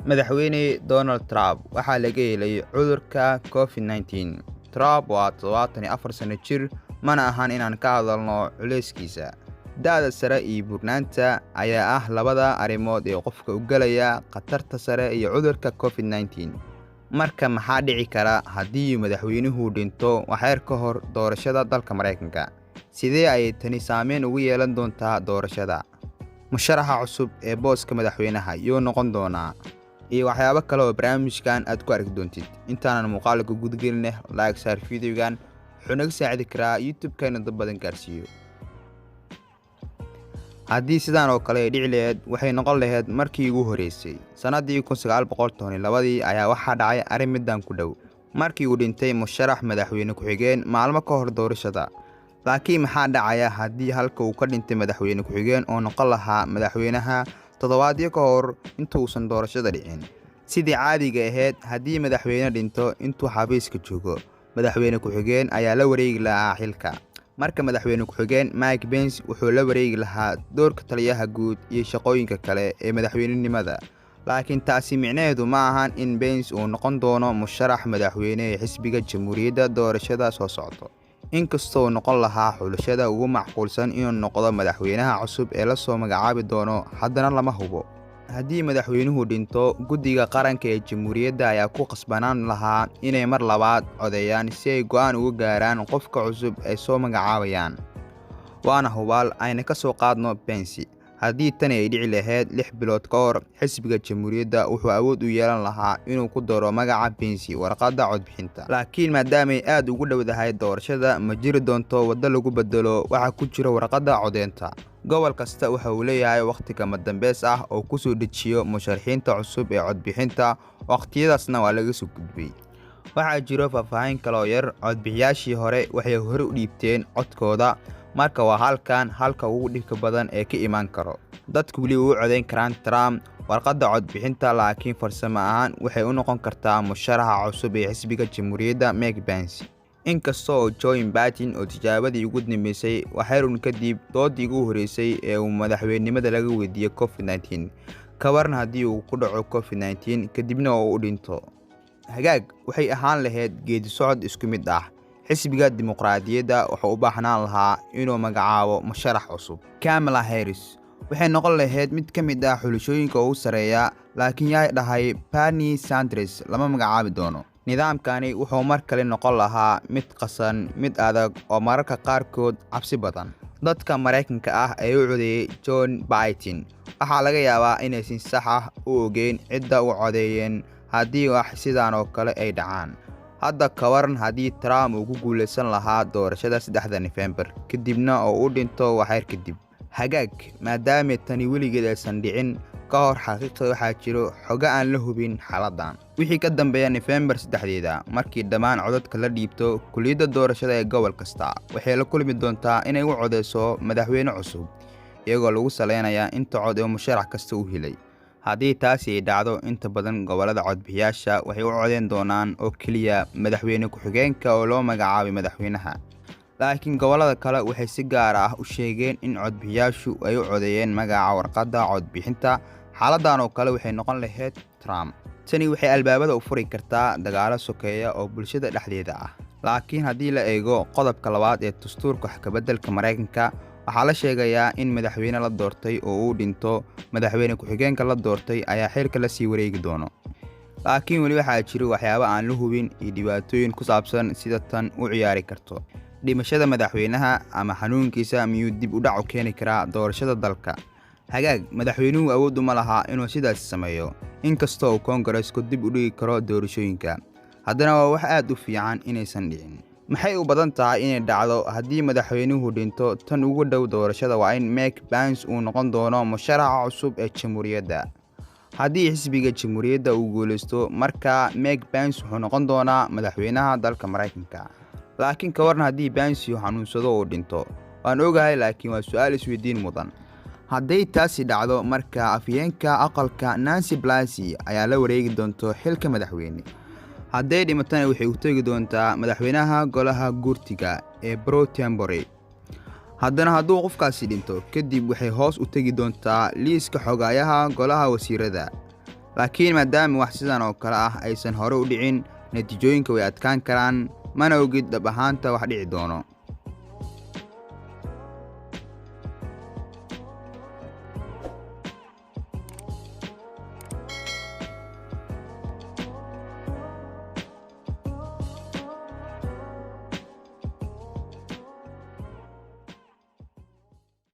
Madaxweyne Donald Trump waxaa laga helay cudurka Covid-19. Trump waa 74 sano jir, mana ahan inaan ka hadalno culeyskiisa. Da'da sare iyo buurnaanta ayaa ah labada arrimood ee qofka u galaya khatarta sare iyo cudurka Covid-19. Marka maxaa dhici kara haddii madaxweynuhu dhinto wax yar ka hor doorashada dalka Mareykanka? Sidee ayay tani saameyn ugu yeelan doontaa doorashada? Musharaxa cusub ee booska madaxweynaha yuu noqon doonaa? Iyo waxyaabo kale oo barnaamijkan aad ku arki doontid. Intaanan muuqaalka gudagelin, like saar videogan, wuxuu naga saacidi karaa YouTube-ka inuu dad badan gaarsiiyo. Haddii sidaan oo kale ay dhici lahayd, waxay noqon lahayd markii ugu horreysay. Sannadii 1912 ayaa waxaa dhacay arrin middan ku dhow, markii uu dhintay musharax madaxweyne ku-xigeen maalmo ka hor doorashada. Laakiin maxaa dhacaya haddii halka uu ka dhintay madaxweyne ku-xigeen oo noqon lahaa madaxweynaha toddobaadyo ka hor intuusan doorashada dhicin? Sidii caadiga ahayd, haddii madaxweyne dhinto intuu xafiiska joogo, madaxweyne ku-xigeen ayaa la wareegi lahaa xilka. Marka madaxweyne ku-xigeen Mike Pence wuxuu la wareegi lahaa doorka taliyaha guud iyo shaqooyinka kale ee madaxweynenimada. Laakiin taasi micnaheedu ma ahan in Pence uu noqon doono musharax madaxweyne ee xisbiga Jamhuuriyadda doorashada soo socota. Inkastoo uu noqon lahaa xulashada ugu macquulsan inuu noqdo madaxweynaha cusub ee la soo magacaabi doono, haddana lama hubo. Haddii madaxweynuhu dhinto, guddiga qaranka ee Jamhuuriyadda ayaa ku khasbanaan lahaa inay mar labaad codeeyaan si ay go'aan uga gaaraan qofka cusub ee soo magacaabayaan. Waana hubaal ayna ka soo qaadno Pence. Haddii tani ay dhici lahayd 6 bilood ka hor, xisbiga Jamhuuriyadda wuxuu awood u yeelan lahaa inuu ku daro magaca Pence warqadda codbixinta. Laakiin maadaamay aad ugu dhowdahay doorashada, ma jiri doonto waddo lagu beddelo waxa ku jira warqadda codeynta. Gobol kasta waxa uu leeyahay wakhti kama dambays ah oo ku soo dejiyo musharaxiinta cusub ee codbixinta, waqtiyadaasna waa laga soo gudbay. Waxaa jiro faahfaahin kale oo yar: codbixiyaashii hore waxay hore u dhiibteen codkooda, marka waa halkan halka ugu dhibka badan ee ka iman karo. Dadku weli way u codeyn karaan Trump warqadda codbixinta, laakiin farsamo ahaan waxay u noqon kartaa musharaxa cusub ee xisbiga Jamhuuriyadda Mike Pence. Inkasta oo Joe Biden oo tijaabadii ugu dambeysay wax yar uun kadib doodii ugu horeysay ee uu madaxweynenimada laga weydiiyey Covid-19, ka waran haddii uu ku dhaco Covid-19 kadibna uu u dhinto? Hagaag, waxay ahaan lahayd geedi socod isku mid ah. Xisbiga Dimuqraadiyadda wuxuu u baahnaan lahaa inuu magacaabo musharax cusub. Kamala Harris waxay noqon lahayd mid ka mid ah xulashooyinka ugu sarreeya, laakiin yaa dhahay Bernie Sanders lama magacaabi doono? Nidaamkani wuxuu mar kale noqon lahaa mid qasan, mid adag oo mararka qaarkood cabsi badan. Dadka Mareykanka ah ee u codeeyay Joe Biden waxaa laga yaabaa inaysan si sax ah u ogeyn cidda u codeeyeen haddii wax sidan oo kale ay dhacaan. Hadda ka waran haddii Trump uu ku guuleysan lahaa doorashada 3da Nofeembar, kadibna oo uu dhinto wax yar kadib? Hagaag, maadaama tani weligeed aysan dhicin ka hor, xaqiiqda waxaa jiro xogo aan la hubin xaaladdan. Wixii ka dambeeya Nofeembar 3deeda, markii dhammaan codadka la dhiibto, kulliyadda doorashada ee gobol kasta waxay la kulmi doontaa inay u codeyso madaxweyne cusub, iyagoo lagu saleynayo inta cod ee musharax kasta uu helay. Haddii taasi ay dhacdo, inta badan gobollada codbixiyaasha waxay u codeyn doonaan oo keliya madaxweyne ku-xigeenka oo loo magacaabay madaxweynaha. Laakiin gobollada kale waxay si gaar ah u sheegeen in codbixiyaashu ay u codeeyeen magaca warqadda codbixinta. Xaaladdan oo kale waxay noqon lahayd Trump. Tani waxay albaabada u furi kartaa dagaallo sokeeye oo bulshada dhexdeeda ah. Laakiin haddii la eego qodobka labaad ee dastuurka wax ka beddelka Mareykanka, waxaa la sheegayaa in madaxweyne la doortay oo uu dhinto, madaxweyne ku-xigeenka la doortay ayaa xilka la sii wareegi doono. Laakiin weli waxaa jiro waxyaabo aan la hubin iyo dhibaatooyin ku saabsan sida tan u ciyaari karto. Dhimashada madaxweynaha ama xanuunkiisa miyuu dib u dhac u keeni karaa doorashada dalka? Hagaag, madaxweynuhu awood uma laha inuu sidaas sameeyo, inkasta oo Koongareesku dib u dhigi karo doorashooyinka. Haddana waa wax aad u fiican inaysan dhicin. Maxay u badan tahay inay dhacdo haddii madaxweynuhu dhinto? Tan ugu dhow doorashada waa in Mike Pence uu noqon doono musharaxa cusub ee Jamhuuriyadda. Haddii xisbiga Jamhuuriyadda uu guuleysto, markaa Mike Pence wuxuu noqon doonaa madaxweynaha dalka Mareykanka. Laakiin ka waran haddii Pence uu xanuunsado oo dhinto? Waan ogahay, laakiin waa su'aal isweydiin mudan. Hadday taasi dhacdo, markaa afhayeenka aqalka Nancy Pelosi ayaa la wareegi doonto xilka madaxweyne. Hadday dhimatana, waxay u tegi doontaa madaxweynaha golaha guurtiga ee pro tempore. Haddana hadduu qofkaasi dhinto kadib, waxay hoos u tegi doontaa liiska xoghayaha golaha wasiirada. Laakiin maadaama wax sidan oo kale ah aysan hore u dhicin, natiijooyinka way adkaan karaan, mana ogid dhab ahaanta wax dhici doono.